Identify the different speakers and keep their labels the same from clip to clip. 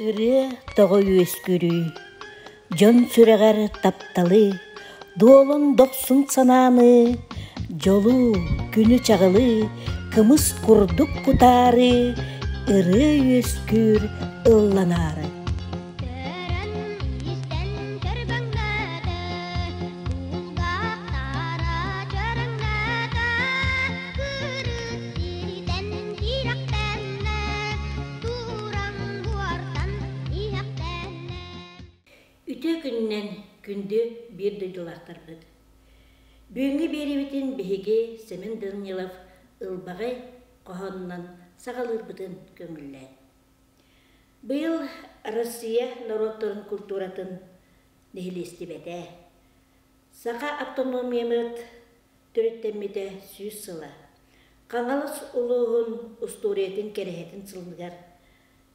Speaker 1: Ырыа тоҕо үөскүүрүй? Дьон сүрэҕэр тапталы, дуолун дохсун санааны, дьолу, күнү-чаҕылы кымыс курдук кутаары, ырыа үөскүүр ылланаары.
Speaker 2: Көрөн истэн көрбөҥнөөтө, кулгаахтара чөрөҥнөөтө, кырыс сиртэн киирэхтэннэ, тураҥ буортан иһэхтэннэ.
Speaker 1: Үтүө күнүнэн күндү биир дойдулаахтарбыт! Бүгүҥҥү биэриибитин биһиги Семен Данилов ылбаҕай хоһоонунан саҕалыырбытын көҥүллээн. Быйыл Россия норуоттарын культуратын нэһилиэстибэтэ, саха автономиямыт төрүттэммитэ 100 сыла, Хаҥалас улууһун устуоруйатын кэрэһэтин сылыгар,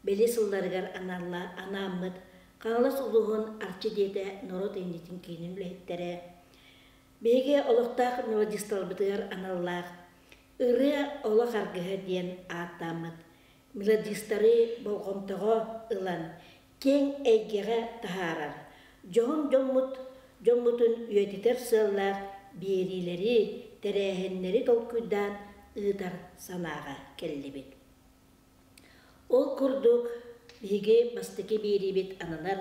Speaker 1: бэлиэ сылларыгар аналла анааммыт Хаҥалас улууһун Арчы диэтэ норуот иннитин киинин үлэһиттэрэ, биһиги олохтоох мелодистарбытыгар аналлаах Ырыа олох аргыһа диэн ааттааммыт мелодистары болҕомтоҕо ылан киэҥ эйгэҕэ таһаарар, дьоһун дьоммут дьоммутун үйэтитэр сыаллаах биэриилэри, тэрээһиннэри толкуйдаан ыытар санааҕа кэллибит. Ол курдук, биһиги бастакы биэриибит ананар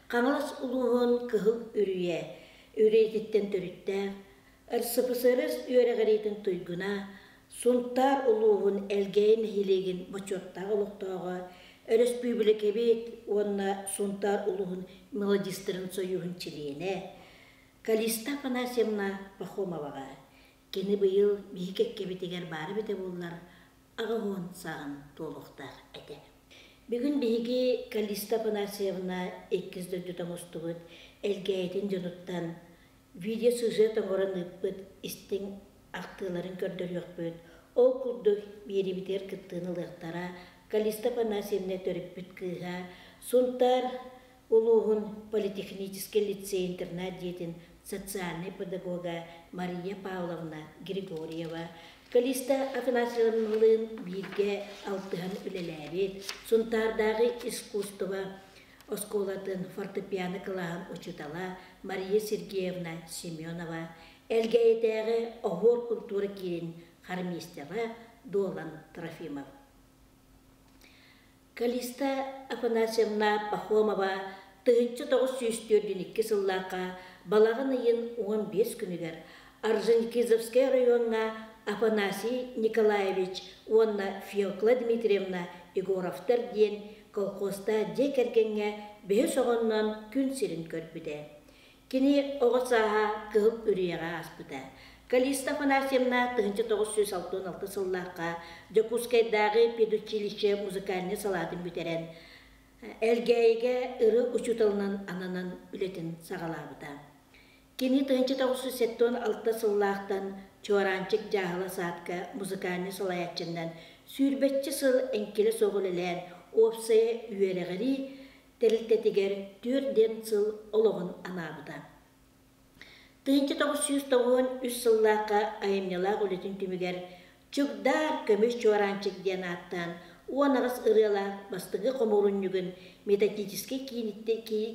Speaker 1: Хаҥалас улууһун Кыһыл Үрүйэ үрүйэтиттэн төрүттээх РСФСР үөрэҕириитин туйгуна, Сунтаар улууһун Элгээйи нэһилиэгин бочуоттаах олохтооҕо, өрөспүүбүлүкэбит уонна Сунтаар улууһун мелодистарын сойууһун чилиэнэ Калиста Афанасьевна Пахомоваҕа кини быйыл биһи кэккэбитигэр баара эбитэ буоллар, 80 сааһын туолуохтаах этэ. Бүгүн биһиги Калиста Афанасьевна иккис дойдута оҥостубут Элгээйитин дьонуттан видеосюжет оҥорон ыыппыт истиҥ ахтыыларын көрдөрүөхпүт, ол курдук биэриибитигэр кыттыыны ылыахтара Калиста Афанасьевна төрөппүт кыыһа, Сунтаар улууһун политехническэй лицей-интернат дьиэтин социальнай педагога Мария Павловна Григорьева, Калиста Афанасьевналыын бииргэ алтыһан үлэлээбит Сунтаардааҕы искусство оскуолатын фортепиано кылааһын учуутала Мария Сергеевна Семенова, Элгээйитээҕи Оһуор культура киинин хормейстера Дуолан Трофимов. Калиста Афанасьевна Пахомова 1942 сыллаахха балаҕан ыйын 15 күнүгэр Орджоникидзевскай оройуоҥҥа Афанасий Николаевич уонна Феокла Дмитриевна Егоровтар диэн колхозта дьиэ кэргэҥҥэ бэһис оҕоннон күн сирин көрбүтэ. Кини оҕо сааһа Кыһыл Үрүйэҕэ ааспыта. Калиста Афанасьевна 1966 сыллаахха Дьокуускайдааҕы педучилище музыкальнай салаатын бүтэрэн, Элгээйигэ ырыа учууталынан ананан үлэтин саҕалаабыта. Кини 1976 сыллаахтан Чуораанчык дьааһыла саадка музыкальнай салайааччыннан сүүрбэччэ сыл эҥкилэ суох үлэлээн, уопсайа үөрэҕирии тэрилтэтигэр түөрт диэн сыл олоҕун анаабыта. 1993 сыллаахха айымньылаах үлэтин түмүгэр Чугдаар көмүс чуораанчык диэн ааттаан 18 ырыалаах бастакы хомуурунньугун методическай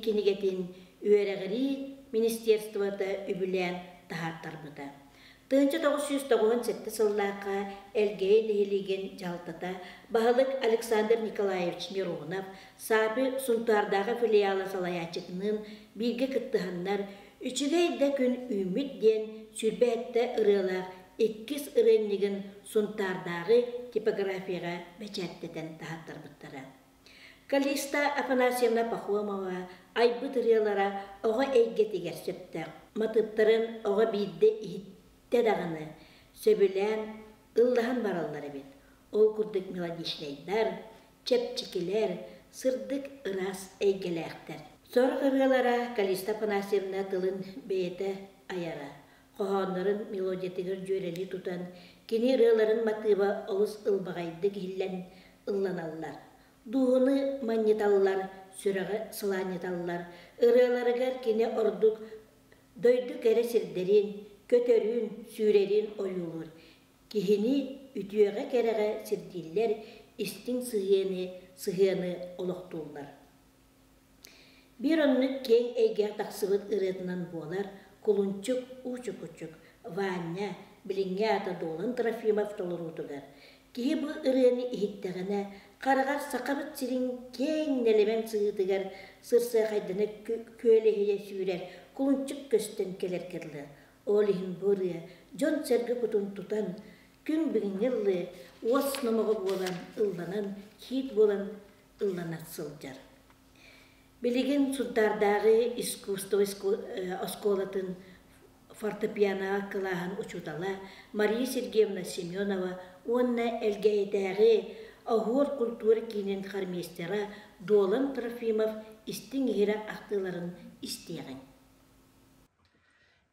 Speaker 1: кинигэтин үөрэҕирии министерствота үбүлээн таһаартарбыта. 1997 сыллаахха Элгээйи нэһилиэгин дьаһалтата баһылык Александр Николаевич Миронов САПИ Сунтаардааҕы филиала салайааччытыныын бииргэ кыттыһаннар Үчүгэй да күн үүммүт диэн 27 ырыалаах иккис ырыанньыгын Сунтаардааҕы типографияҕа бэчээттэтэн таһааттарбыттара. Калиста Афанасьевна Пахомова айбыт ырыалара оҕо эйгэтигэр сөптөөх матыыптарын оҕо биирдэ иһиттэ даҕаны сөбүлээн ыллаһан бараллар эбит. Ол курдук мелодичнайдар, чэпчэкилэр, сырдык ыраас эйгэлээхтэр. Сорох ырыалара Калиста Афанасьевна тылын бэйэтэ айара, хоһооннорун мелодиятыгар дьүөрэлии тутан, кини ырыаларын матыыба олус ылбаҕайдык иһиллэн ылланаллар. Дууһаны манньыталлар, сүрэҕи сылаанньыталлар. Ырыаларыгар кини ордук дойду кэрэ сирдэрин, көтөрүн, сүүрэрин ойуулуур. Киһини үтүөҕэ-кэрэҕэ сирдииллэр, истиҥ сыһыаны, сыһыаны олохтууллар. Биир оннук киэҥ эйгэҕэ тахсыбыт ырыатынан буолар Кулунчук Уучукучук Ваня, билиҥҥи аата Дуолан Трофимов толоруутугар киһи бу ырыаны иһиттэҕинэ, хараҕар Сахабыт сирин киэҥ нэлэмэн сыһыытыгар сырсыахайдана күөлэһийэ сүүрэр кулунчук көстөн кэлэргэ дылы. Ол иһин бу ырыа дьон-сэргэ кутун тутан, күн бүгүҥҥү ыллыы уос номоҕо буолан ылланан, хит буолан ыллана сылдьар. Билигин Сунтаардааҕы искусство оскуолатын фортепианоҕа кылааһын учуутала Мария Сергеевна Семенова уонна Элгээйитээҕи Оһуор культура киинин хормейстера Дуолан Трофимов истиҥ-иһирэх ахтыыларын истиэҕиҥ.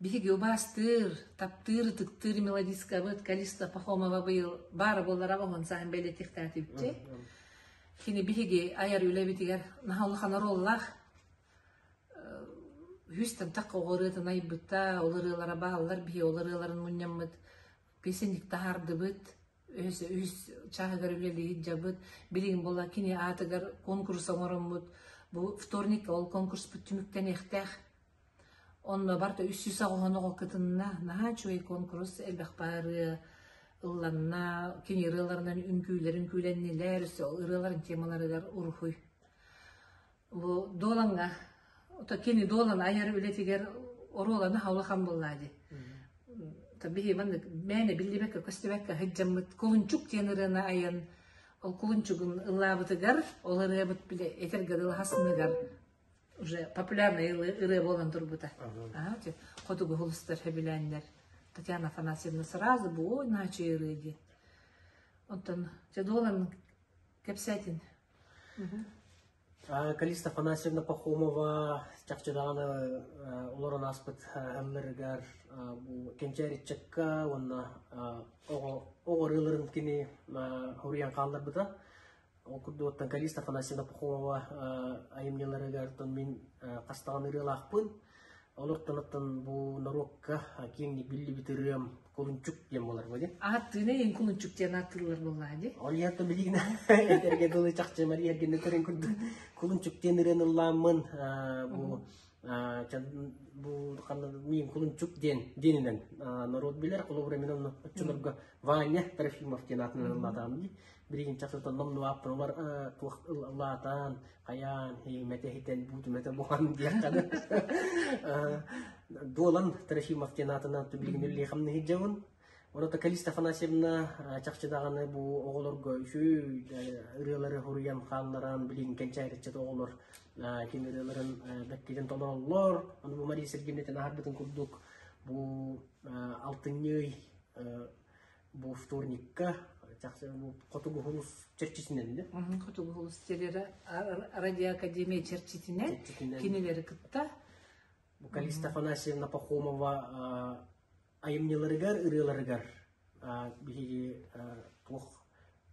Speaker 3: Биһиги убаастыыр, таптыыр, ытыктыыр мелодисткабыт Калиста Пахомова быйыл баара буоллар оһон саһан бэлиэтиэхтээтибитчи. Кини биһиги айар үлэбитигэр наһаа улахан оруоллаах. Үстэн тахха оҕо ырыатын айбыта, ол ырыалара бааллар, биһи ол ырыаларын мунньаммыт, песенник таһаардыбыт, үһүс, үһүс чааһыгар үлэлиир дьабыт. Билигин буолла кини аатыгар конкурс оҥороммут, бу вторникка ол конкурспут түмүктэниэхтээх. Онно барыта 300 оҕо кытынна. Наһаа үчүгэй куонкурус, элбэх ырыа ылланна, кини ырыаларынан үҥкүүлэр үҥкүүлэннилэр, өссө ол ырыаларын темаларыгар уруһуй. Бу Дуолаҥҥа, ото кини Дуолан айар үлэтигэр оруола наһаа улахан буоллаа дии. Биһи маннык мээнэ биллибэккэ, көстүбэккэ сылдьаммыт Кулунчук диэн ырыаны айан, ол кулунчугун ыллаабытыгар, ол ырыабыт били этэргэ дылы хасыныгар уже популярный ырыа буолан турбута. Хотугу хулустар сөбүлээннэр Татьяна Афанасьевна сразу бу иначе ырыа диэн. Онтон Дьадуолан кэпсээтин.
Speaker 4: Калиста Афанасьевна Пахомова чахчы даҕаны олорон ааспыт ылларыгар бу кэнчээриччэккэ уонна оҕо оҕо ырыаларын кини хоруйан хаалларбыта. Ол курдук оттон Калиста Афанасьевна Пахомова айымньыларыгар мин хастаҕан ырыалаахпын. Олортон оттон бу норуокка киэҥник биллибит ырыам Кулунчук диэн буолар бу дии.
Speaker 3: Ааттыына ең Кулунчук диэн ааттыыллар буоллаҕа дии.
Speaker 4: Ол иһэр билигин этэргэ дылы чахчы Мария эргиннэ көрөн курдук Кулунчук диэн ырыаны ыллааммын бу бу миин Кулунчук диэн диэнинэн норуот билэр. Холобура мин онно оччолорго Ваня Трофимов диэн аатынан ыллаатаҕым дии. Билигин чахчытан номнуо олар туох ыллаатаан, хайаан, хиимэтэ хитэн, буутумэтэ бухан диэххэ Дуолан Трофимов диэн аатынан билигин үллиэхэмнэ сылдьабын. Онон Калиста Афанасьевна чахчы даҕаны бу оҕолорго үчүгэй ырыалары хоруйан хаалларан билигин кэнчээриччэ оҕолор ким ырыаларын бэккитин толороллор. Аны бу Мария Сергеевнэтин аһарбытын курдук бу алтынньы бу вторникка бу Хотугу Хулус чэрчитинэн да?
Speaker 3: Хотугу Хулус радиоакадемия чэрчитинэн кинилэри кытта
Speaker 4: бу Калиста Афанасьевна Пахомова айымньыларыгар, ырыаларыгар биһиги туох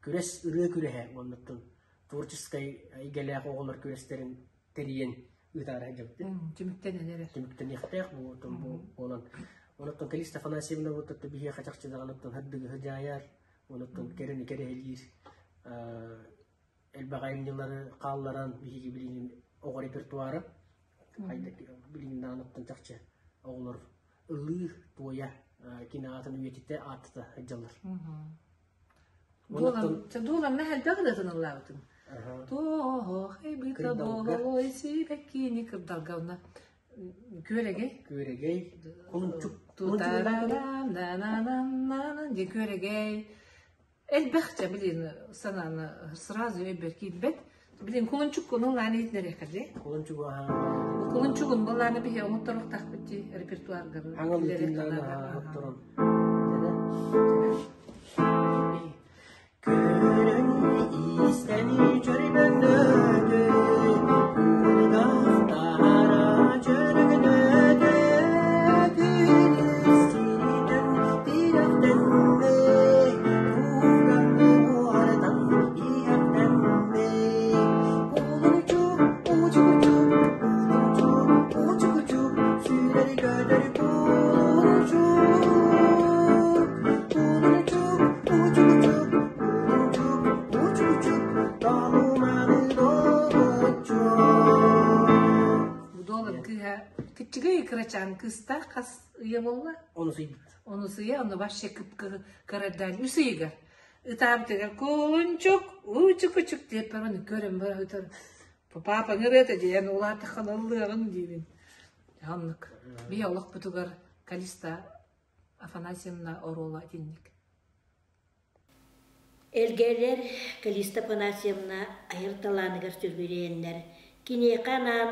Speaker 4: күрэс ырыа күрэһэ уоннаттан творческай эйгэлээх оҕолор күрэстэрин тэрийэн ыытаары сылдьабыт.
Speaker 3: Түмүктэнэн эрэр.
Speaker 4: Түмүктэниэхтээх бу бу буолан. Онуттан Калиста Афанасьевна бу биһиэхэ чахчы даҕаныттан һырдыгыһы дьаайар, онуттан кэрэни кэрэһилиир элбэх айымньылары хаалларан биһиги билигин оҕо репертуара билигин даҕаныттан чахчы оҕолор ылыы туойа кини аатын үйэтитэ ааттата сылдьаллар.
Speaker 3: Дуоланна элбэх ырыатын ыллаабытым. Туох эбитэ буолуой сибэккини кырдалга уна күөрэгэй.
Speaker 4: Күөрэгэй. Кулунчук.
Speaker 3: Тутарарам на-на-на-на диэн күөрэгэй. Элбэх дьэ билин санааны сразу өйбөр киирбэт. Билин кулунчук ыллаан иһитинэриэххэ
Speaker 4: Кулунчук
Speaker 3: Кулунчугун былааны биһи оҥотторуохтаахпыт дии репертуаргар.
Speaker 4: Аҥал оҥотторон. Көрөн истэни чөрбөҥнөтө, кулгаахтара чөргөнөтө, күнүс сиритэн тирэхтэннэ, тууран буортан иһэхтэннэ. Кулунчук, уучугучук, кулунчук, уучугучук, сүүрэр көтөр кулунчук.
Speaker 3: кырачаан кыыстаах хас ыйа буолла?
Speaker 4: Онус ыйбыт.
Speaker 3: Онус ыйа, ону вообще кып-кырадаан үс ыйыгар. Ытаабытыгар кулунчук, уучук-учук диэт баран көрөн бара ытар. Папа ырыата диэн улаатаххын ыллыаҕын диибин. Оннук. Биһи олохпутугар Калиста Афанасьевна оруола итинник.
Speaker 1: Элгэлэр Калиста Афанасьевна айар талааныгар сүгүрүйэннэр, киниэхэ анаан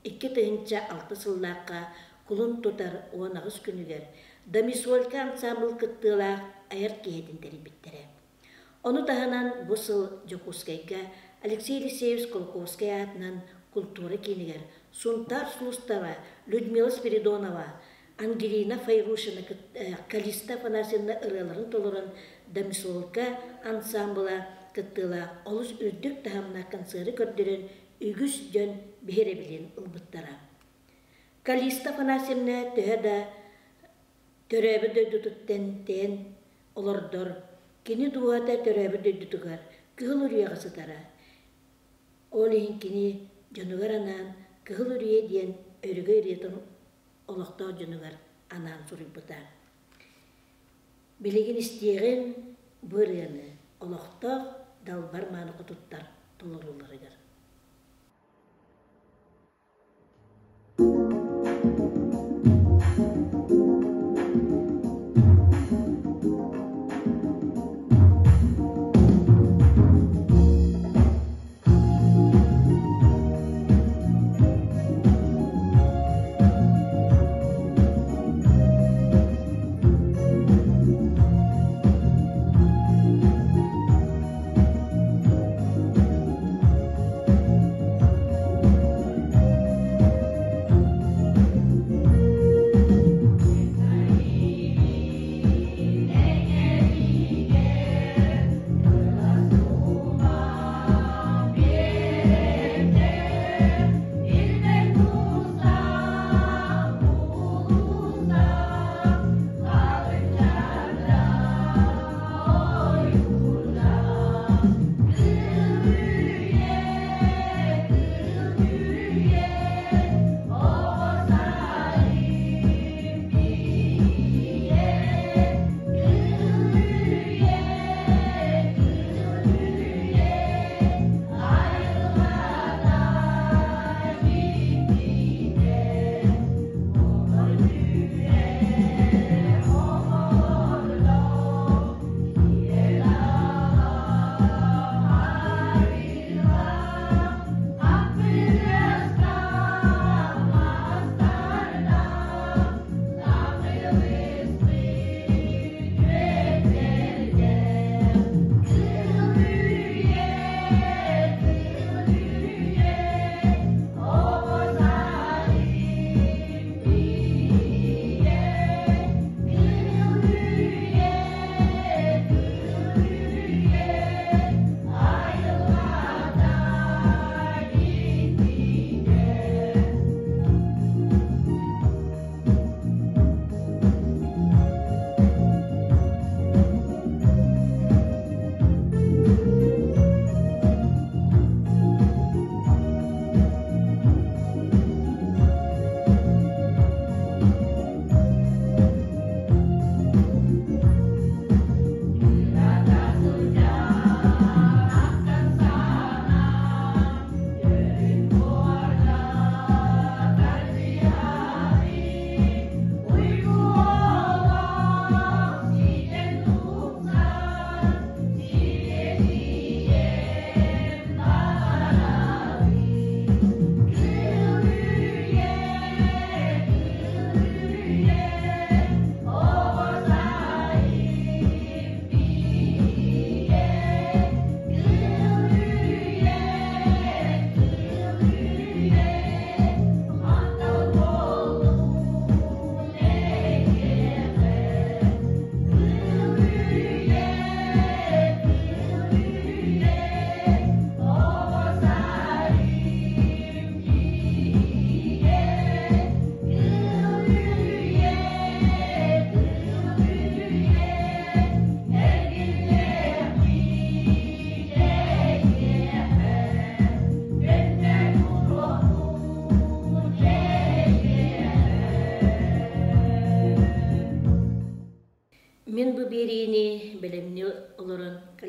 Speaker 1: 2006 сыллаахха кулун тутар 18 күнүгэр Домисолька ансаамбыл кыттыылаах айар киэһэтин тэрийбиттэрэ. Ону таһынан бу сыл Дьокуускайга Алексей Елисеевич Кулаковскай аатынан култуура киинигэр Сунтаар сулустара Людмила Спиридонова, Ангелина Файрушина Калиста Афанасьевна ырыаларын толорон Домисолка ансаамбыла кыттыылаах олус үрдүк таһымнаах концеры көрдөрөн үгүс дьон биһирэбилин ылбыттара. Калиста Афанасьевна төһө да төрөөбүт дойдутуттан тэйэн олордор, кини дууһата төрөөбүт дойдутугар Кыһыл Үрүйэҕэ сытара. Ол иһин кини дьонугар анаан Кыһыл Үрүйэ диэн өрөгөй ырыатын олохтоох дьонугар анаан суруйбута. Билигин истиэҕиҥ бу ырыаны олохтоох далбар мааны хотуттар толорууларыгар.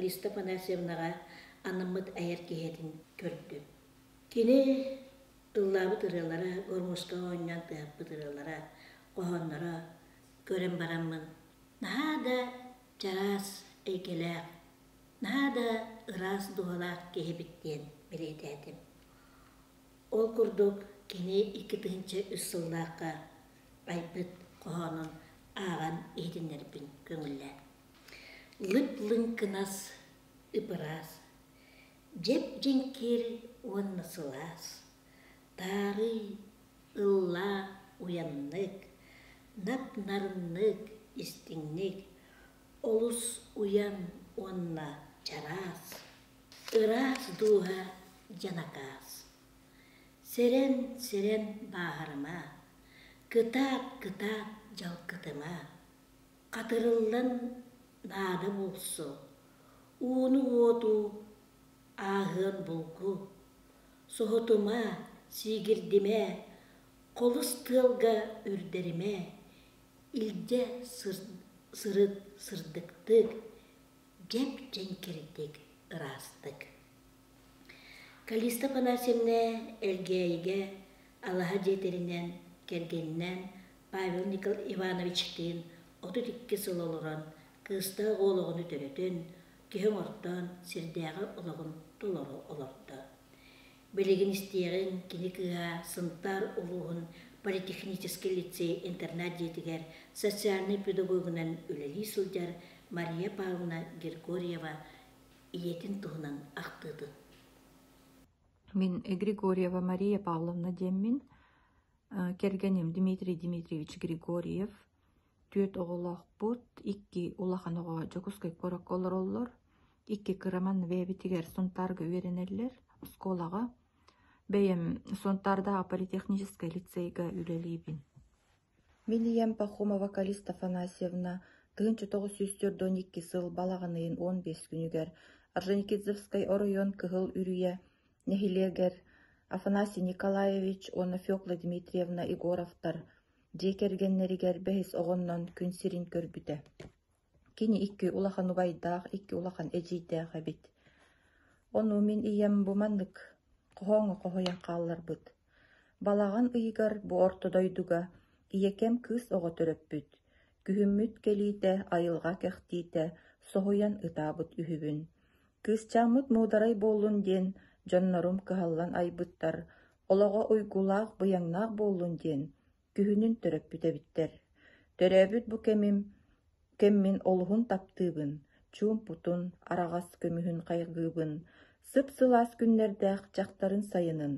Speaker 1: Калиста Афанасьевнаҕа анаммыт айар киэһэтин көрдүм. Кини ыллаабыт ырыалара, гормушкаҕа оонньоон тыаһаппыт ырыалара, хоһоонноро көрөн бараммын, наһаа да чараас эйгэлээх, наһаа да ыраас дууһалаах киһибит диэн бэлиэтээтим. Ол курдук кини 2003 сыллаахха айбыт хоһоонун ааҕан иһитиннэрбин көҥүллээ. Лып-лыҥкынас, ып-ыраас, дьэп-дьэҥкир уонна сылаас, таарый, ыллаа уйаннык, нап-нарыннык, истиҥник, олус уйан уонна чараас, ыраас дууһа дьанакаас. Сэрэн, сэрэн бааһырыма, кытаат, кытаат дьалкытыма, хатырыллан наада буолсу, ууну-уоту ааһыан булгу, соһутума, сиигирдимэ, холус тыалга үрдэримэ, илдьэ сырыт сырдыктык, дьэп-дьэҥкирдик, ыраастык. Калиста Афанасьевна Элгээйигэ алаһа дьиэтэринэн, кэргэнинэн Павел Ивановичтыын 32 сыл олорон, кыыстаах уол оҕону төрөтөн, киһи оҥортоон, сирдээҕи олоҕун толору олордо. Билигин истиэҕиҥ кини кыыһа Сунтаар улууһун политехническэй лицей интернат дьиэтигэр социальнай педагогунан үлэлии сылдьар Мария Павловна Григорьева ийэтин туһунан ахтыытын.
Speaker 5: Мин Григорьева Мария Павловна диэммин, кэргэним Дмитрий Дмитриевич Григорьев, түөрт оҕолоохпут, икки улахан оҕо Дьокуускай куоракка олороллор, икки кыра манна бэйэбитигэр Сунтаарга үөрэнэллэр, оскуолаҕа. Бэйэм Сунтаардааҕы политехническай лицейгэ үлэлиибин.
Speaker 6: Мин ийэм Пахомова Калиста Афанасьевна 1942 сыл балаҕан ыйын 15 күнүгэр Орджоникидзевскай оройуон Кыһыл Үрүйэ нэһилиэгэр Афанасий Николаевич уонна Фекла Дмитриевна Егоровтар дьиэ кэргэннэригэр бэһис оҕоннон күн сирин көрбүтэ. Кини икки улахан убайдаах, икки улахан эдьиийдээх эбит. Ону мин ийэм бу маннык хоһооҥҥо хоһуйан хаалларбыт. Балаҕан ыйыгар бу орто дойдуга ийэкэм кыыс оҕо төрөппүт, күһүммүт кэлиитэ, айылҕа кэхтиитэ соһуйан ытаабыт үһүбүн. Кыысчааммыт муударай буоллун диэн дьоннорум кыһаллан айбыттар, олоҕо уйгулаах, быйаҥнаах буоллун диэн күһүнүн төрөппүт эбиттэр. Төрөөбүт бу кэмим кэммин олуһун таптыыбын, чуумпутун, араҕас көмүһүн хайгыыбын, сып-сылаас күннэрдээх дьахтарын сайынын,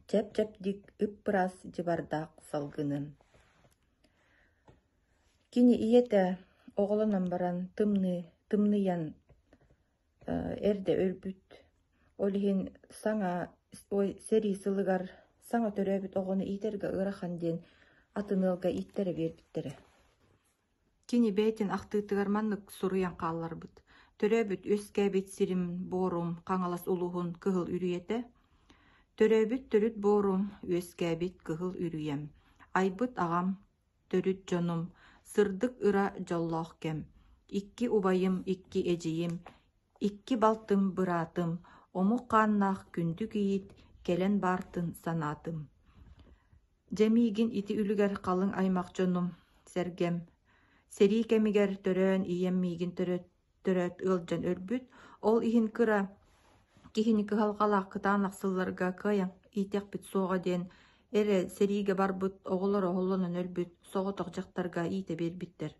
Speaker 6: чэп-чэпдик ып-ыраас дьыбардаах салгынын. Кини ийэтэ оҕолонон баран тымныы, тымныйан эрдэ өлбүт. Ол иһин саҥа ой сэрии сылыгар саҥа төрөөбүт оҕону иитэргэ ыарахан диэн атын ыалга ииттэрэ биэрбиттэрэ.
Speaker 5: Кини бэйэтин ахтыытыгар маннык суруйан хаалларбыт: Төрөөбүт үөскээбит сирим буорум Хаҥалас улууһун Кыһыл Үрүйэтэ. Төрөөбүт төрүт буорум үөскээбит Кыһыл Үрүйэм. Айбыт аҕам төрүт дьонум, сырдык ыра дьоллоох кэм. Икки убайым, икки эдьиийим, икки балтым, быраатым, омук хааннаах күндү кийиит кэлэн баартын санаатым. Дьэ миигин ити үлүгэр халыҥ аймах дьонум, сэргэм. Сэрии кэмигэр төрөөн ийэм миигин төрөөт ыалдьан өлбүт, ол иһин кыра киһини кыһалҕалаах кытаанах сылларга кыайан иитиэхпит суоҕа диэн эрэ сэриигэ барбыт оҕолоро оһоллонон өлбүт соҕотох дьахтарга иитэ биэрбиттэр.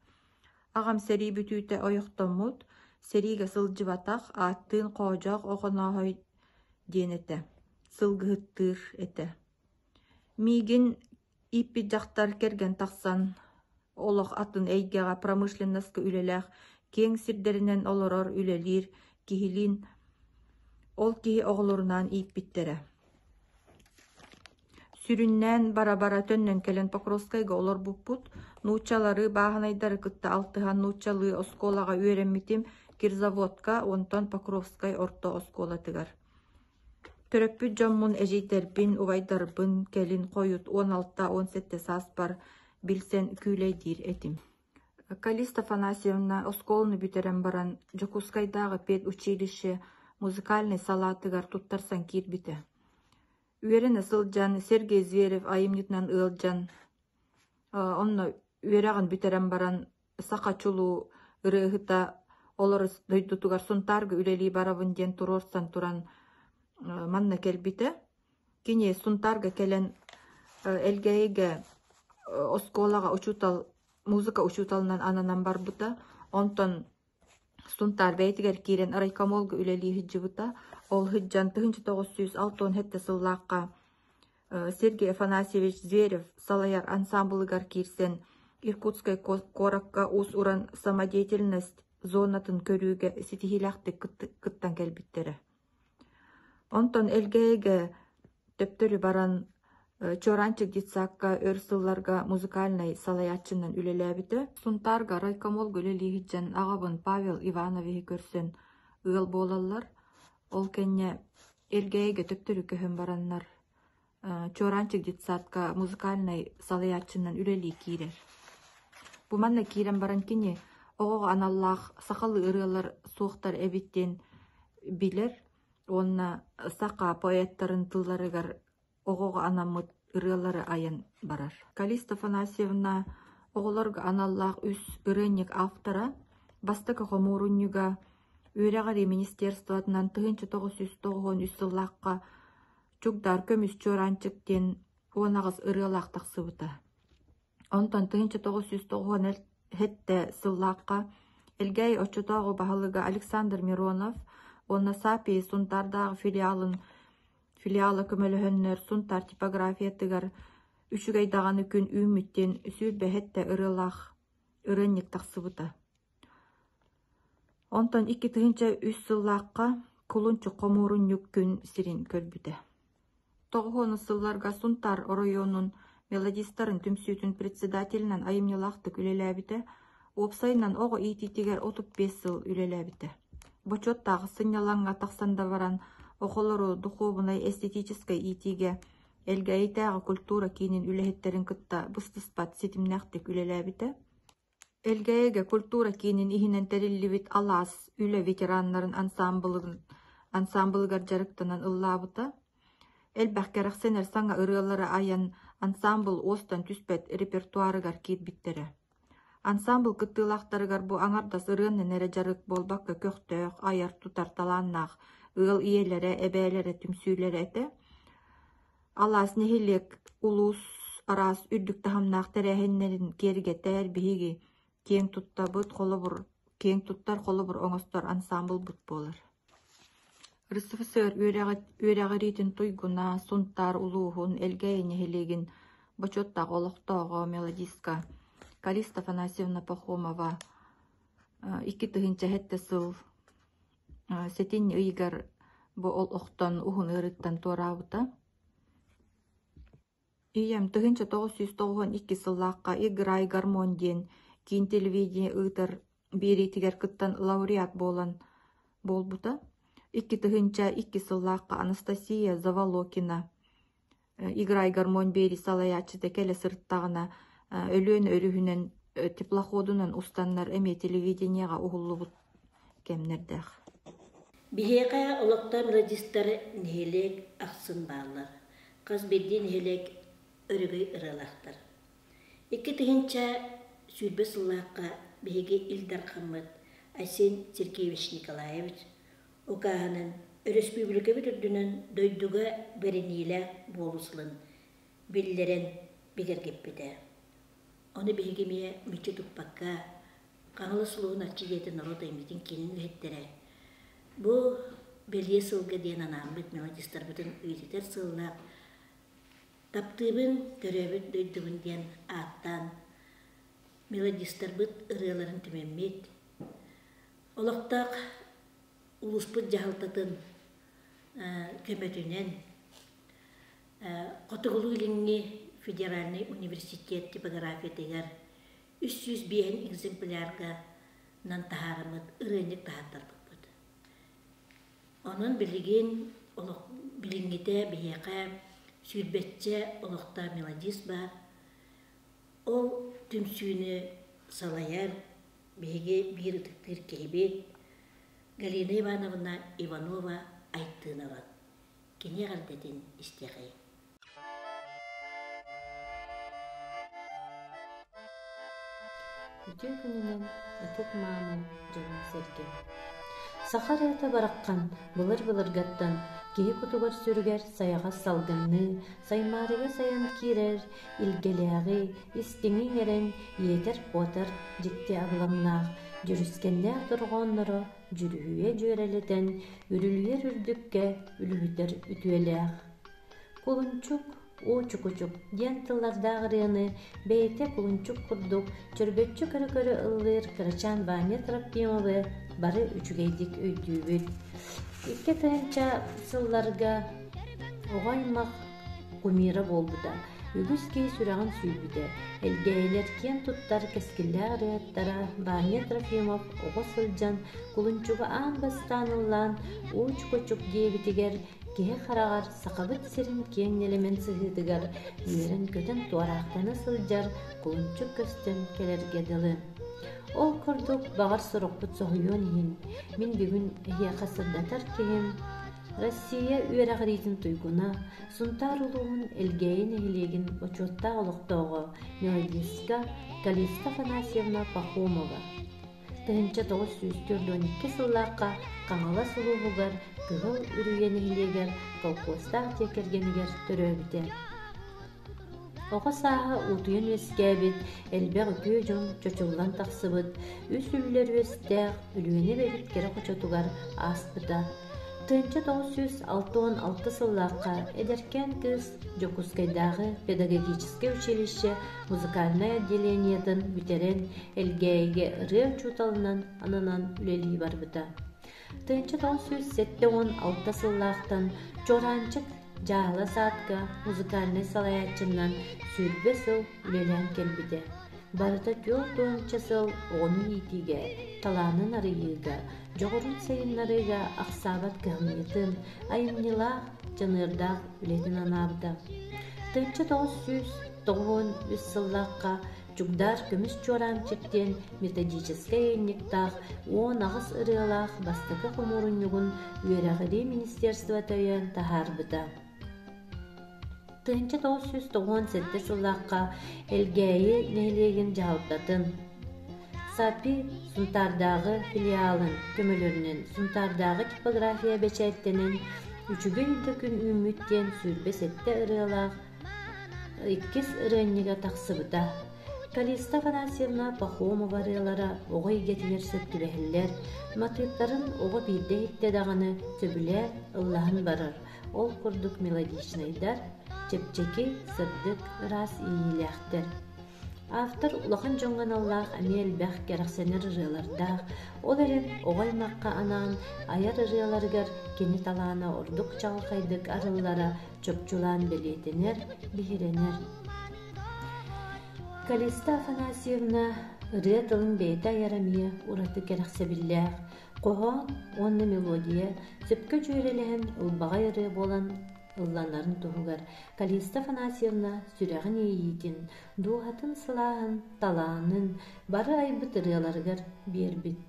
Speaker 5: Аҕам сэрии бүтүүтэ ойохтоммут, сэриигэ сылдьыбатах, ааттыын Хоодьоох Охонооһой диэн этэ, сылгыһыттыыр этэ. Миигин ииппит дьахтар кэргэн тахсан, олох атын эйгэҕэ промышленноска үлэлээх, киэҥ сирдэринэн олорор, үлэлиир киһилиин ол киһи оҕолорунаан ииппиттэрэ. Сүрүннээн бара-бара төннөн кэлэн Покровскайга олорбуппут, нууччалары, бааһынайдары кытта алтыһан нууччалыы оскуолаҕа үөрэммитим Кирзаводка, онтон Покровскай орто оскуолатыгар. Төрөппүт дьоммун, эдьиийдэрбин, убайдарбын кэлин хойут 16-17 сааспар билсэн күүлэйдиир этим. Калиста Афанасьевна оскуоланы бүтэрэн баран Дьокуускайдааҕы педучилище музыкальнай салаатыгар туттарсан киирбитэ. Үөрэнэ сылдьан Сергей Зверев айымньытынан ыалдьан, онно үөрэҕин бүтэрэн баран саха чулуу ырыаһыта олор дойдутугар Сунтаарга үлэлии барабын диэн туруорсан туран манна кэлбитэ. Кини Сунтаарга кэлэн Элгээйигэ оскуолаҕа учуутал, музыка учууталынан ананан барбыта. Онтон Сунтаар бэйэтигэр киирэн райкомолга үлэлии сылдьыбыта. Ол сылдьан 1967 сыллаахха Сергей Афанасьевич Зверев салайар ансаамбылыгар киирсэн Иркутскай куоракка уус-уран самодеятельность зонатын көрүүгэ ситиһиилээхтик кыттан кэлбиттэрэ. Онтон Элгээйигэ төптөрү баран Чуораанчык детсадка өр сылларга музыкальнай салайааччынан үлэлээбитэ. Сунтаарга райкомолга үлэлии сылдьан аҕабын Павел Ивановиһы көрсөн ыал буолаллар. Ол кэннэ Элгээйигэ төттөрү көһөн бараннар Чуораанчык детсадка музыкальнай салайааччынан үлэлии киирэр. Бу манна киирэн баран кини оҕоҕо аналлаах сахалыы ырыалар суохтар эбит диэн билэр уонна саха поэттарын тылларыгар оҕоҕо анаммыт ырыалары айан барар. Калиста Афанасьевна оҕолорго аналлаах үс ырыанньык автора, бастакы хомуурунньуга Үөрэҕирии министерствотынан 1993 сыллаахха Чугдаар көмүс чуораанчык диэн 18 ырыалаах тахсыбыта. Онтон 1997 сыллаахха Элгээйи оччотооҕу баһылыга Александр Миронов уонна САПИ Сунтаардааҕы филиалын филиала көмөлөһөннөр Сунтаар типографиятыгар «Үчүгэй даҕаны күн үүммүт» диэн 27 ырыалаах ырыанньык тахсыбыта. Онтон 2003 сыллаахха Кулунчук хомуурунньук күн сирин көрбүтэ. Тоҕуһуонус сылларга Сунтаар оройуонун мелодистарын түмсүүтүн председателинэн айымньылаахтык үлэлээбитэ, уопсайынан оҕо иитиитигэр 35 сыл үлэлээбитэ. Бочуоттаах сынньалаҥҥа тахсан да баран, оҕолору духуобунай-эстетическэй иитиигэ Элгээйитээҕи культура киинин үлэһиттэрин кытта быстыспат ситимнээхтик үлэлээбитэ. Элгээйигэ культура киинин иһинэн тэриллибит «Алаас» үлэ ветераннарын ансаамбылыгар дьарыктанан ыллаабыта. Элбэх кэрэхсэнэр саҥа ырыалары айан ансаамбыл уостан түспэт репертуарыгар киирбиттэрэ. Ансаамбыл кыттыылаахтарыгар бу аҥардас ырыанан эрэ дьарык буолбакка көхтөөх, айар-тутар талааннаах ыал ийэлэрэ, эбээлэрэ түмсүүлэрэ этэ. Алаас нэһилиэк улуус араас үрдүк таһымнаах тэрээһиннэрин киэргэтэр, биһиги киэҥ туттабыт, холобур, киэҥ туттар холобур оҥостор ансаамбылбыт буолар. РСФСР үөрэҕириитин туйгуна, Сунтаар улууһун Элгээйи нэһилиэгин бочуоттаах олохтооҕо, мелодистка Калиста Афанасьевна Пахомова 2007 сыл сэтинньи ыйыгар бу олохтон уһун ыарыыттан туораабыта. Ийэм 1992 сыллаахха «Играй гармонь» диэн киин телевидение ыытар биэриитигэр кыттан лауреат буолан буолбута. 2002 сыллаахха Анастасия Заволокина «Играй гармонь» биэрии салайааччыта кэлэ сырыттаҕына Өлүөнэ өрүһүнэн теплоходунан устаннар эмиэ телевидениеҕа уһуллубут кэмнэрдээх.
Speaker 1: Биһиэхэ олохтоох мелодистар нэһилиэк ахсын бааллар. Хас биирдии нэһилиэк өрөгөй ырыалаахтар. 2020 сыллаахха биһиги Ил Дархаммыт Айсен Сергеевич Николаевич укааһынан өрөспүүбүлүкэбит үрдүнэн дойдуга бэриниилээх буолуу сылын биллэрэн бигэргэппитэ. Ону биһиги эмиэ мүччү туппакка, Хаҥалас улууһун Арчы дьиэтэ норуот айымньытын киинин үлэһиттэрэ бу бэлиэ сылга диэн анааммыт мелодистарбытын үйэтитэр сыаллаах «Таптыыбын, төрөөбүт дойдубун» диэн ааттаан мелодистарбыт ырыаларын түмэммит, олохтоох улууспут дьаһалтатын көмөтүнэн Хотугулуу-Илиҥҥи федеральнай университет типографиятыгар 305 экземплярга нан таһаарыммыт ырыанньык таһааттарбыппыт. Онон билигин олох билиҥҥитэ биһиэхэ сүүрбэччэ олохтоох мелодист баар. Ол түмсүүнү салайар биһиги биир ытыктыыр киһибит Галина Ивановна Иванова Айтыынова. Кини эҕэрдэтин истиэхэйиҥ.
Speaker 7: Үтүө күнүнэн ытык-мааны дьонум-сэргэм! Саха ырыата бараххан былыр-былыргаттан киһи кутугар-сүрүгэр сайаҕас салгынныы, саймаарыга сайан киирэр илгэлээҕи, истиҥи иҥэрэн иэтэр-куотар дьикти абылаҥнаах, дьүрүскэннээх дорҕоонноро дьүрүһүйэ дьүөрэлэтэн, үрүлүйэр үрдүккэ үлүһүтэр үтүөлээх. Кулунчук, уучукучук диэн тыллардаах ырыаны бэйэтэ кулунчук курдук чөрбөччү көрө-көрө ыллыыр кырачаан Ваня Трофимовы бары үчүгэйдик өйдүүбүт. 2000 сылларга оҕо аймах кумира буолбута, үгүс киһи сүрэҕин сүүйбүтэ. Элгээйилэр киэн туттар кэскиллээх ырыаһыттара Ваня Трофимов оҕо сылдьан кулунчугу аан бастаан ыллаан уучукучук диэбитигэр Киһи хараҕар Сахабыт сирин киэҥ нэлэмэн сыһыытыгар үөрэн-көтөн туораахтана сылдьар кулунчук көстөн кэлэргэ дылы. Ол курдук, баҕар сорохпут соһуйуон иһин, мин бүгүн эһиэхэ сырдатар киһим Россия үөрэҕириитин туйгуна, Сунтаар улууһун Элгээйи нэһилиэгин бочуоттаах олохтооҕо мелодистка Калиста Афанасьевна Пахомова. 1942 сыллаахха Хаҥалас улууһугар Кыһыл Үрүйэ нэһилиэгэр колхозтаах дьиэ кэргэнигэр төрөөбүтэ. Оҕо сааһа уутуйан үөскээбит, элбэх үтүө дьон чочуллан тахсыбыт, үс үллэр үөстээх Өлүөнэ эбэбит кэрэ хочотугар ааспыта. 1966 сыллаахха эдэркээн кыыс Дьокуускайдааҕы педагогическай училище музыкальнай отделениетын бүтэрэн Элгээйигэ ырыа учууталынан ананан үлэлии барбыта. 1976 сыллаахтан Чуораанчык дьааһыла саадка музыкальнай салайааччынан 20 сыл үлэлээн кэлбитэ. Барыта 40 сыл оҕону иитиигэ, талаанын арыйыыга, дьоҕурун сайыннарыыга ахсаабат кыһамньытын, айымньылаах, дьаныардаах үлэтин анаабыта. 1993 сыллаахха Чугдаар көмүс чуораанчык диэн методическай ыйынньыктаах 18 ырыалаах бастакы хомуурунньугун Үөрэҕирии министерствота өйөөн таһаарбыта. 1997 сыллаахха Элгээйи нэһилиэгин дьаһалтатын САПИ Сунтаардааҕы филиалын көмөлөрүнэн Сунтаардааҕы типография бэчээттэнэн «Үчүгэй да күн үүммүт» диэн 27 ырыалаах иккис ырыанньыга тахсыбыта. Калиста Афанасьевна Пахомова ырыалара оҕо эйгэтигэр сөп түбэһэллэр, матыыптарын оҕо биирдэ иһиттэ даҕаны сөбүлээн ыллаһан барар, ол курдук мелодичнайдар, чэпчэки, сырдык, ыраас иэйиилээхтэр. Автор улахан дьоҥҥо аналлаах эмиэ элбэх кэрэхсэнэр ырыалардаах, ол эрэн оҕо аймахха анаан айар ырыаларыгар кини талаана ордук чаҕылхайдык арыллара чопчулаан бэлиэтэнэр, биһирэнэр. Калиста Афанасьевна ырыа тылын бэйэтэ айар эмиэ ураты кэрэхсэбиллээх, хоһоон уонна мелодия сөпкө дьүөрэлэһэн ылбаҕай ырыа буолан ылланарын туһугар Калиста Афанасьевна сүрэҕин иэйиитин, дууһатын сылааһын, талаанын бары айбыт ырыаларыгар биэрбит.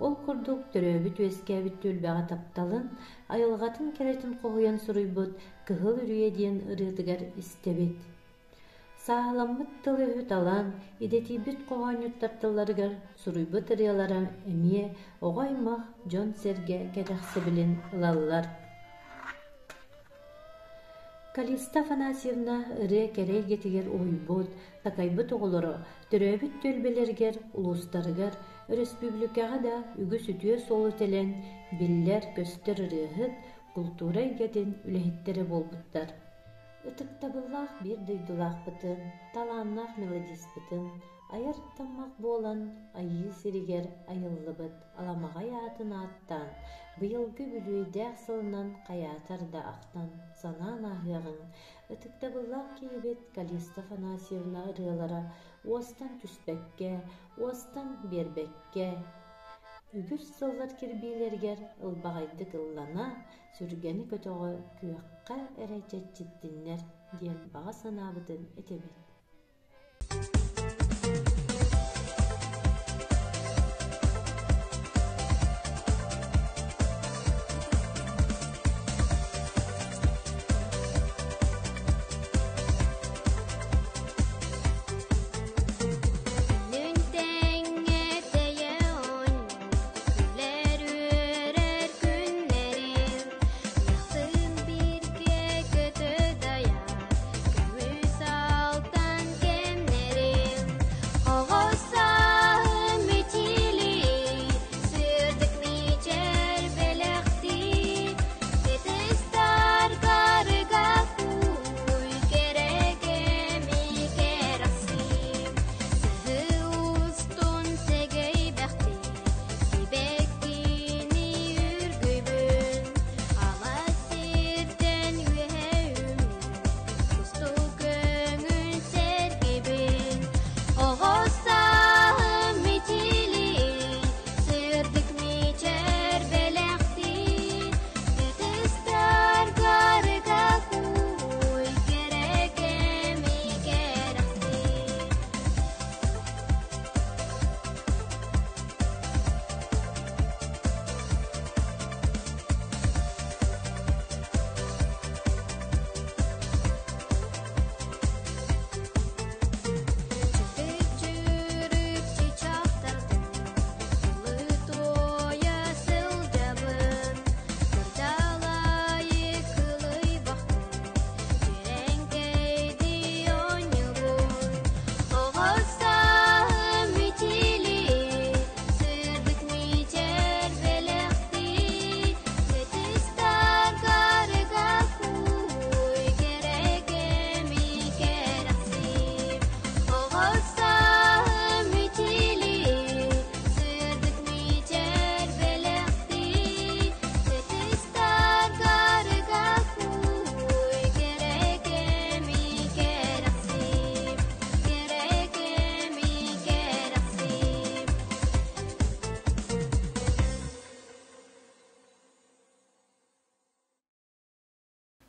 Speaker 7: Ол курдук төрөөбүт-үөскээбит түөлбэҕэ тапталын, айылҕатын кэрэтин хоһуйан суруйбут «Кыһыл үрүйэ» диэн ырыатыгар истэбит. Сааһыламмыт тыл-өһү талан, идэтийбит хоһоонньуттар тылларыгар суруйбут ырыалара эмиэ оҕо-аймах, дьон-сэргэ кэрэхсэбилин ылаллар. Калиста Афанасьевна ырыа кэрэ эйгэтигэр уһуйбут, такайбыт оҕолоро төрөөбүт түөлбэлэригэр, улуустарыгар, өрөспүүбүлүкэҕэ да үгүс үтүө суолу тэлэн, биллэр-көстөр ырыаһыт, култуура эйгэтин үлэһиттэрэ буолбуттар. Ытыктабыллаах биир дойдулаахпытын, талааннаах мелодиспытын айар таммах буолан Айыы сиригэр айыллыбыт аламаҕай аатын ааттаан, быйылгы үбүлүөйдээх сылынан хайаатар да ахтан, санаан ааһыаҕыҥ, ытыктабыллаах киһибит Калиста Афанасьевна ырыалара уостан түспэккэ, уостан биэрбэккэ, үгүс сыллар кирбиилэригэр ылбаҕайдык ыллана, сүргэни көтөҕө күөххэ эрэ чэччиттиннэр диэн баҕа санаабытын этэбит.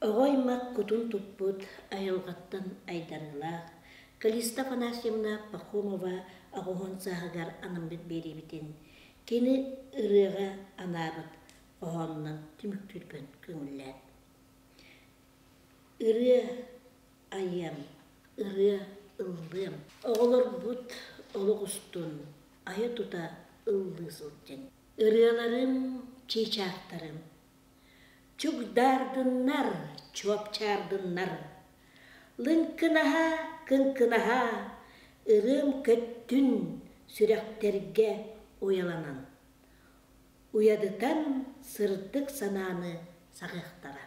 Speaker 1: Оҕо аймах кутун туппут айылҕаттан айдарыылаах Калиста Афанасьевна Пахомова аҕыһын сааһыгар анаммыт биэриибитин кини ырыаҕа анаабыт хоһоонунан түмүктүүрбүн көҥүллээн. Ырыа айыам, ырыа ыллыам. Оҕолорбут олох устун айа-тута ыллыы сылдьыҥ. Ырыаларым, чыычаахтарым, Чугдаардыннар, чуопчаардыннар, Лыҥкынаһа, кыҥкынаһа, ырыам көттүн сүрэхтэргэ уйаланан, Уйадытан сырдык санааны саҕыахтара.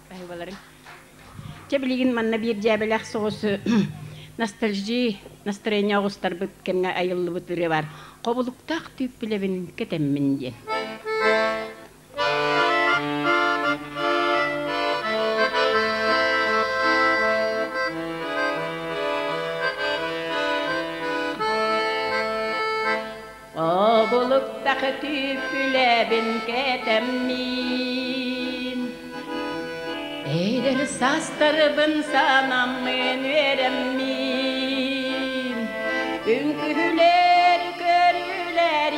Speaker 8: Баһыыбаларыҥ. Чэ билигин манна биир дьээбэлээх соҕус ностальжи настроение оҕустарбыт кэмҥэ айыллыбыт ырыа баар. Хобулуктаах түүппүлэбин кэтэммин диэн. Обулуктах түүппүлэбин кэтэммин Эдэр саастарбын санаммын үөрэммин Үҥкүһүлэр көрүлэр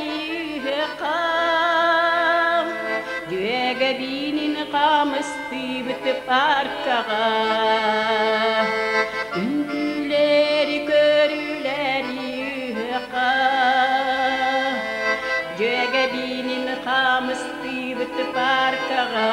Speaker 8: үһү-хам Дьүөгэбиинин хамыстыыбыт паркаҕа Үҥкүүлэри көрүлэр үһү-хам Дьүөгэбиинин хамыстыыбыт паркаҕа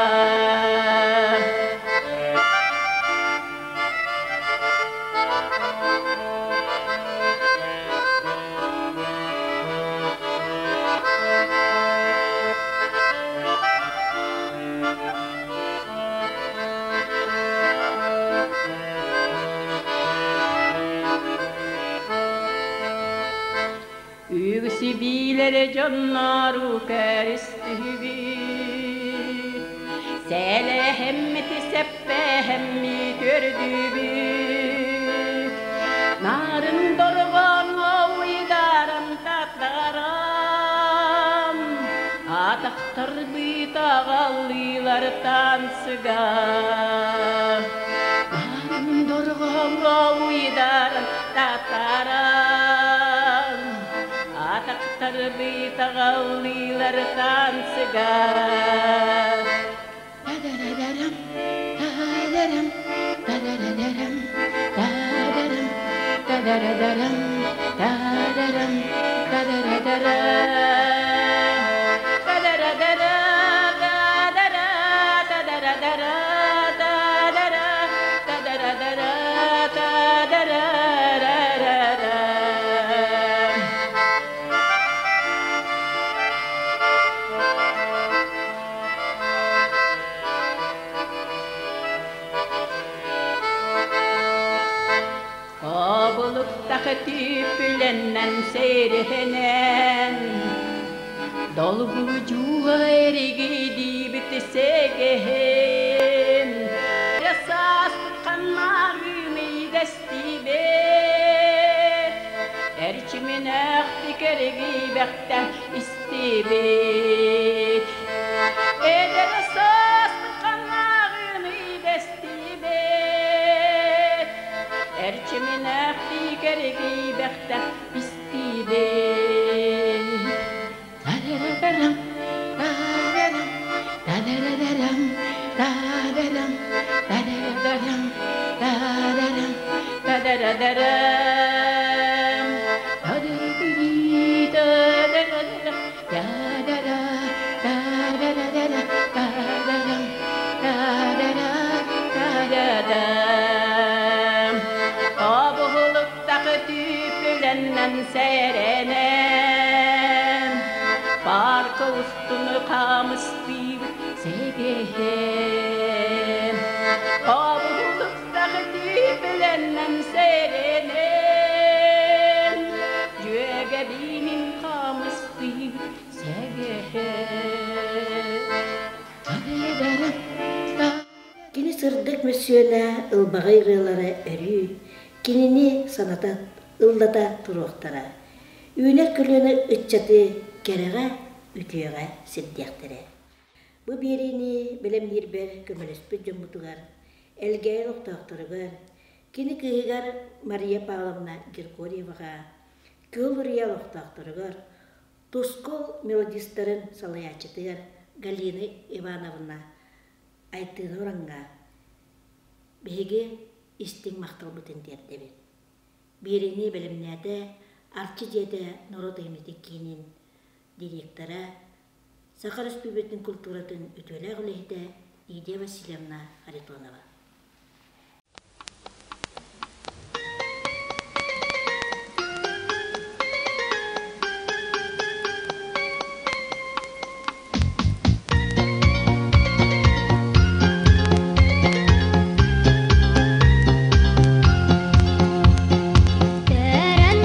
Speaker 8: Үгүсү биилэри дьоннору көрүстүбүт Сэлэһэммити сэппэһэммит үрдүбүт Нарын дорҕоон уйдаран татаран Атахтарбыт аҕаллыылар танцыга Нарын дорҕоон уйдаран татаран Атахтарбыт аҕаллыылар танцыга Та-да-да-дам, та-да-дам, та-да-да-дам, та-да-дам, та-да-да-дам, та-да-дам, та-да-да-да-дам. Та-да-да-да-да, та-да-да, та-да-да-да-да, та-да-да, та-да-да-да-да, та-да-да-да-да-да. Обулуктах түүпүлэннэн сэрэнэн Долгуйууга эригийдиибит сэгэһин Сааспыт ханнааҕын идэстибит Эрчиминээхтик эригийбэхтэн истибит Эдэр сааспыт ханнааҕын идэстибит Эрчиминээхтик эригийбэхтэн истибит Та-да-да-дам, та-да-дам, та-да-да-дам, та-да-дам, та-да-да-дам, та-да-дам, та-да-да-да-дам. Та-да-да-да-да-да, та-да-да, та-да-да-да, та-да-дам, та-да-да, та-да-дам. Обуһулуктах түүпүлэннэн сэрэнэн Парка устун хаамыстыыбыт сэгэһэн Обуһулуктах түүпүлэннэн сэрэнэн Дьүөгэбиинин хаамыстыыбыт сэгэһэн
Speaker 1: Кини сырдык мөссүөнэ ылбаҕай ырыалара өрүү кинини саната ыллата туруохтара, үүнэр көлүөнэ ыччаты кэрэҕэ, үтүөҕэ сирдиэхтэрэ. Бу биэриини бэлэмниирбэр көмөлөспүт дьоммутугар, Элгээйи олохтоохторугар, кини кыыһыгар Мария Павловна Григорьеваҕа, Кыыл Үрүйэ олохтоохторугар, Тускул мелодистарын салайааччытыгар Галина Ивановна Айтыына Ураҥҥа биһиги истиҥ махталбытын тиэрдэбит. Биэриини бэлэмнээтэ Арчы дьиэтэ норуот айымньытын киинин директора, Саха Өрөспүүбүлүкэтин культуратын үтүөлээх үлэһитэ Лидия Васильевна Харитонова.
Speaker 2: Көрөн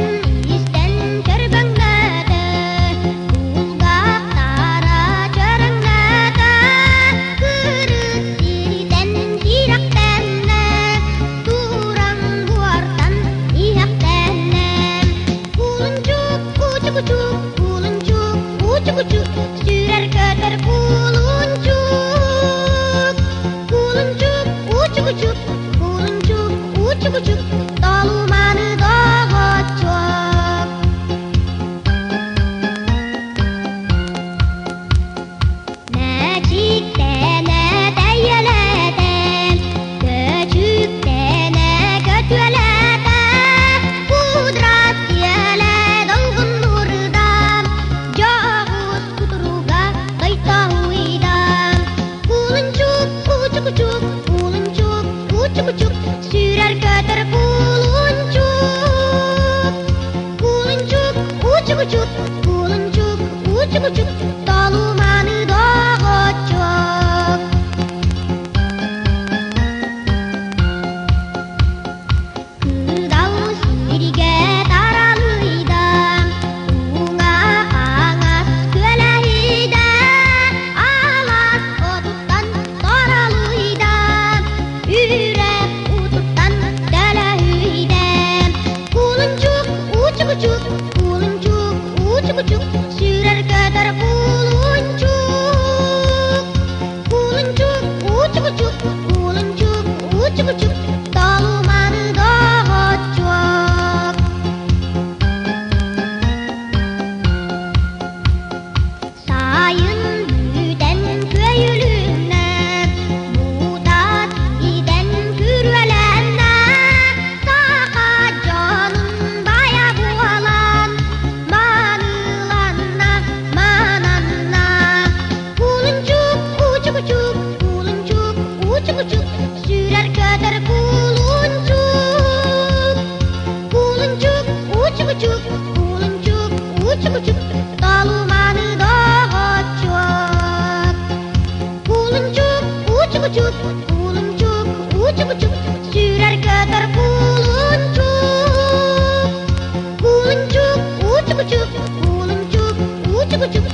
Speaker 2: истэн көрбөҥнөтө, кулгаахтара чөрөҥнөтө, кырыс сиртэн киирэхтэннэ, тураҥ буортан иһэхтэннэ. Кулунчук, кучу-кучук, кулунчук, кучу-кучук, сүүрэр көтөр кулунчук. Кулунчук, учу-кучук, кулунчук, учу-кучук, толуманы доҕоччуок. Мэчиктэнэ тэйэлэтэ, көчүктэнэ көтүөлэтэ, кудрат сиэлэ долгуннурда, дьоҕус кутуруга тойтоһуйда. Кулунчук, кучу-кучук, кулунчук, кучу-кучук, сүүрэр көтөр кулунчук. Кулунчук, учу-кучук, кулунчук, учу-кучук, толуманы доҕоччуок. Кыдал сиргэ таралыйда, уҥа-хаҥас күөлэһийдэ, алаас отуттан торалыйда, үрэх утуттан төлөһүйдэ. Кулунчук, учук-учук, кулунчук, учук-учук, сүүрэр көтөр кулунчук. Кулунчук, учук-учук, кулунчук, учук-учук, толуманы доҕоччуок. Сайын бүтэн күөйүлүннэ, бутат итэн күрүөлэннэ, саха дьонун баайа буолан, мааныланна, мананна. Кулунчук, учук-учук, кулунчук, учук-учук, сүүрэр көтөр кулунчук. Кулунчук, учук-учук, кулунчук, учук-учук, толуманы доҕоччуок. Кулунчук, учук-учук, кулунчук, учук-учук, сүүрэр көтөр кулунчук. Кулунчук, учук-учук, кулунчук, учук-учук,